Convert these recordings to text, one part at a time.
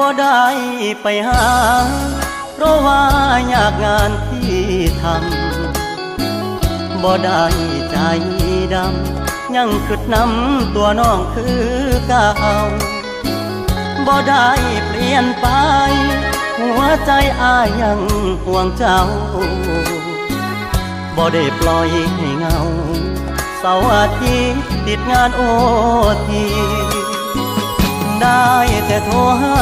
ບໍ່ໄດ້ໄປຫາ ເພາະວ່າຍາກງານທີ່ທຳ ບໍ່ໄດ້ໃຈດຳ ຍັງຄິດນຳຕົວນ້ອງຄືເກົ່າ ບໍ່ໄດ້ປ່ຽນໄປ ຫົວໃຈອ້າຍຍັງຫ່ວງເຈົ້າ ບໍ່ໄດ້ປ່ອຍໃຫ້ເຫງົາ ເສົາອາທິດຕິດງານໂອທີ ໄດ້ແຕ່ໂທຫາ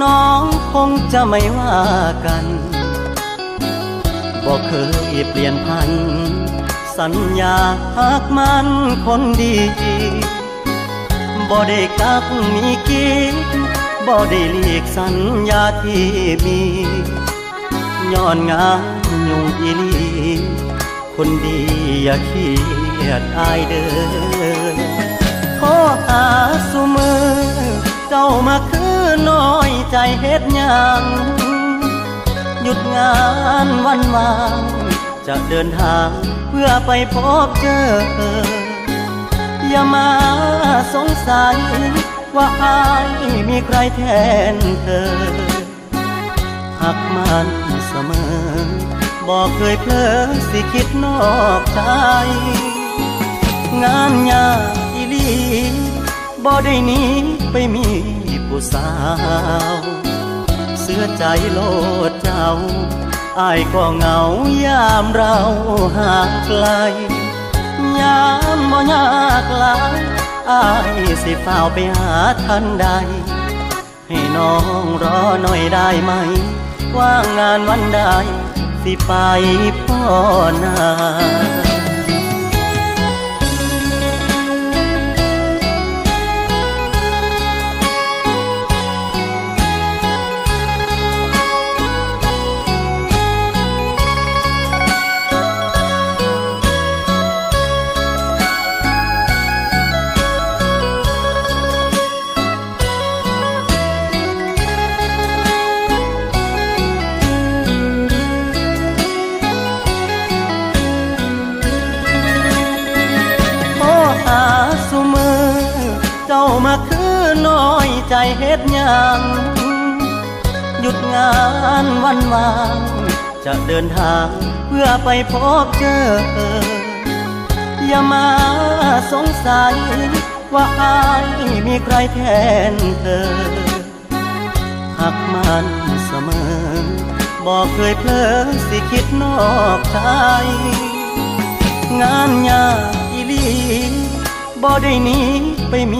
ນ້ອງຄົງຈະໄມ່ວ່າກັນ ບໍ່ເຄີຍປ່ຽນຜັນ ສັນຍາຮັກໝັ້ນຄົນດີ ບໍ່ໄດ້ກັກມີກີດ ບໍ່ໄດ້ຫຼີກສັນຍາທີ່ມີ ຍ້ອນງານຫຍຸ້ງອີ່ຫຼີ ຄົນດີຢ່າຄຽດອ້າຍເດີ ໂທຫາຊຸມື້ ເຈົ້າມາຄືນ້ອຍໃຈເຮັດຫຍັງ ຢຸດງານວັນວ່າງ ຈະເດີນທາງເພື່ອໄປພົບເຈີ ຢ່າມາສົງໄສວ່າອ້າຍມີໃຄແທນເທີ ຮັກໝັ້ນສະເໝີ ບໍ່ເຄີຍເຜີຊິຄິດນອກໃຈ ງານຍາກອີ່ຫຼີ ບໍ່ໄດ້ໜີໄປມີຜູ້ສາວ ເຊື່ອໃຈໂລດເຈົ້າ ອ້າຍກໍເຫງົາຍາມເຮົາຫ່າງໄກ ຍາມບໍ່ຍາກຫຼາຍ ອ້າຍຊິຟ້າວໄປຫາທັນໃດ ໃຫ້ນ້ອງລໍໜ້ອຍໄດ້ໄໝ ວ່າງງານວັນໃດ ຊິໄປພໍ້ໜ້າ. ໂທຫາຊຸມື້ ເຈົ້າມາຄືນ້ອຍໃຈເຮັດຫຍັງ ຢຸດງານວັນວ່າງ ຈະເດີນທາງເພື່ອໄປພົບເຈີ ຢ່າມາສົງໄສວ່າອ້າຍມີໃຄແທນເທີ ຮັກໝັ້ນສະເໝີ ບໍ່ເຄີຍເຜີຊິຄິດນອກໃຈ ງານຍາກອີ່ຫຼີ ບໍ່ໄດ້ໜີໄປມີ